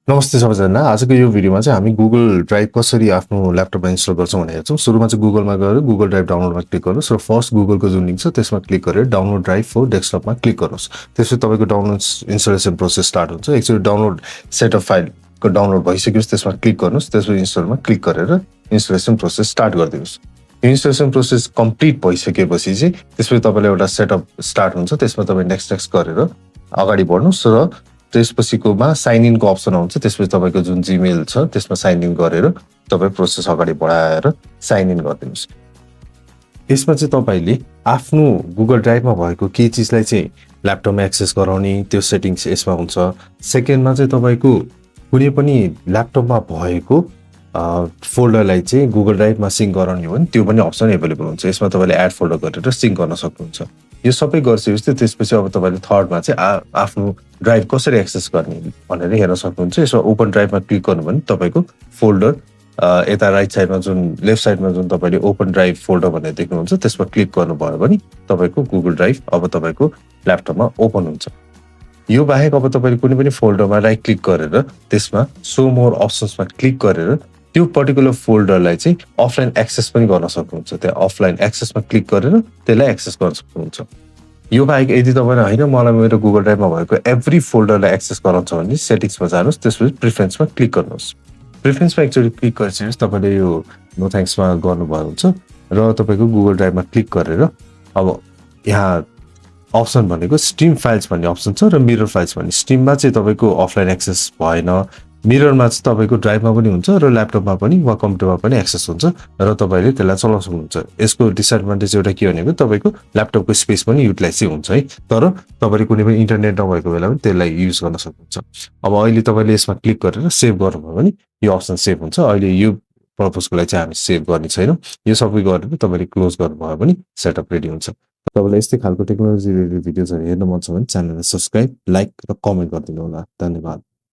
नमस्ते सबैजना। आजको यो भिडियोमा चाहिँ हामी गुगल ड्राइभ कसरी आफ्नो ल्यापटपमा इन्स्टल गर्छौँ भनेर हेर्छौँ। सुरुमा चाहिँ गुगलमा गएर गुगल ड्राइभ डाउनलोडमा क्लिक गर्नुहोस् र फर्स्ट गुगलको जुन लिङ्क छ त्यसमा क्लिक गरेर डाउनलोड ड्राइभ फर डेस्कटपमा क्लिक गर्नुहोस्। त्यसपछि तपाईँको डाउनलोड इन्स्टलेसन प्रोसेस स्टार्ट हुन्छ। एकचोटि डाउनलोड सेटअप फाइलको डाउनलोड भइसकेपछि त्यसमा क्लिक गर्नुहोस्। त्यसपछि इन्स्टलमा क्लिक गरेर इन्स्टलेसन प्रोसेस स्टार्ट गरिदिनुहोस्। इन्स्टलेसन प्रोसेस कम्प्लिट भइसकेपछि चाहिँ त्यसपछि तपाईँलाई एउटा सेटअप स्टार्ट हुन्छ। त्यसमा तपाईँ नेक्स्ट गरेर अगाडि बढ्नुहोस् र त्यसपछिकोमा साइन इनको अप्सन आउँछ। त्यसपछि तपाईँको जुन जीमेल छ त्यसमा साइन इन गरेर तपाईँ प्रोसेस अगाडि बढाएर साइन इन गरिदिनुहोस्। यसमा चाहिँ तपाईँले आफ्नो गुगल ड्राइभमा भएको के चिजलाई चाहिँ ल्यापटपमा एक्सेस गराउने त्यो सेटिङ्स यसमा हुन्छ। सेकेन्डमा चाहिँ तपाईँको कुनै पनि ल्यापटपमा भएको फोल्डरलाई चाहिँ गुगल ड्राइभमा सिङ्क गराउने हो भने त्यो पनि अप्सन एभाइलेबल हुन्छ। यसमा तपाईँले एड फोल्डर गरेर सिङ्क गर्न सक्नुहुन्छ। यो सबै गरिसकेपछि त्यसपछि अब तपाईँले थर्डमा चाहिँ आफ्नो ड्राइभ कसरी एक्सेस गर्ने भनेर हेर्न सक्नुहुन्छ। यसमा ओपन ड्राइभमा क्लिक गर्नु भने तपाईँको फोल्डर यता राइट साइडमा जुन लेफ्ट साइडमा जुन तपाईँले ओपन ड्राइभ फोल्डर भनेर देख्नुहुन्छ त्यसमा क्लिक गर्नुभयो भने तपाईँको गुगल ड्राइभ अब तपाईँको ल्यापटपमा ओपन हुन्छ। यो बाहेक अब तपाईँले कुनै पनि फोल्डरमा राइट क्लिक गरेर त्यसमा सो मोर अप्सन्समा क्लिक गरेर त्यो पर्टिकुलर फोल्डरलाई चाहिँ अफलाइन एक्सेस पनि गर्न सक्नुहुन्छ। त्यहाँ अफलाइन एक्सेसमा क्लिक गरेर त्यसलाई एक्सेस गर्न सक्नुहुन्छ। यो बाहेक यदि तपाईँले होइन मलाई मेरो गुगल ड्राइभमा भएको एभ्री फोल्डरलाई एक्सेस गराउँछ भने सेटिङ्समा जानुहोस्। त्यसपछि प्रिफरेन्समा क्लिक गर्नुहोस्। प्रिफरेन्समा एकचोटि क्लिक गरिसकेपछि तपाईँले यो नो थ्याङ्क्समा गर्नुभयो हुन्छ र तपाईँको गुगल ड्राइभमा क्लिक गरेर अब यहाँ अप्सन भनेको स्ट्रिम फाइल्स भन्ने अप्सन छ र मिरर फाइल्स भन्ने। स्ट्रिममा चाहिँ तपाईँको अफलाइन एक्सेस भएन, मिररमा चाहिँ तपाईँको ड्राइभमा पनि हुन्छ र ल्यापटपमा पनि वा कम्प्युटरमा पनि एक्सेस हुन्छ र तपाईँले त्यसलाई चलाउन सक्नुहुन्छ। यसको डिसएडभान्टेज एउटा के भनेको तपाईँको ल्यापटपको स्पेस पनि युटिलाइज चाहिँ हुन्छ है, तर तपाईँले कुनै पनि इन्टरनेट नभएको बेला पनि त्यसलाई युज गर्न सक्नुहुन्छ। अब अहिले तपाईँले यसमा क्लिक गरेर सेभ गर्नुभयो भने यो अप्सन सेभ हुन्छ। अहिले यो पर्पजको लागि चाहिँ हामी सेभ गर्ने छैनौँ। यो सबै गरेर तपाईँले क्लोज गर्नुभयो भने सेटअप रेडी हुन्छ। तपाईँलाई यस्तै खालको टेक्नोलोजी रिलेटेड भिडियोजहरू हेर्न मन छ भने च्यानललाई सब्सक्राइब, लाइक र कमेन्ट गरिदिनु होला। धन्यवाद।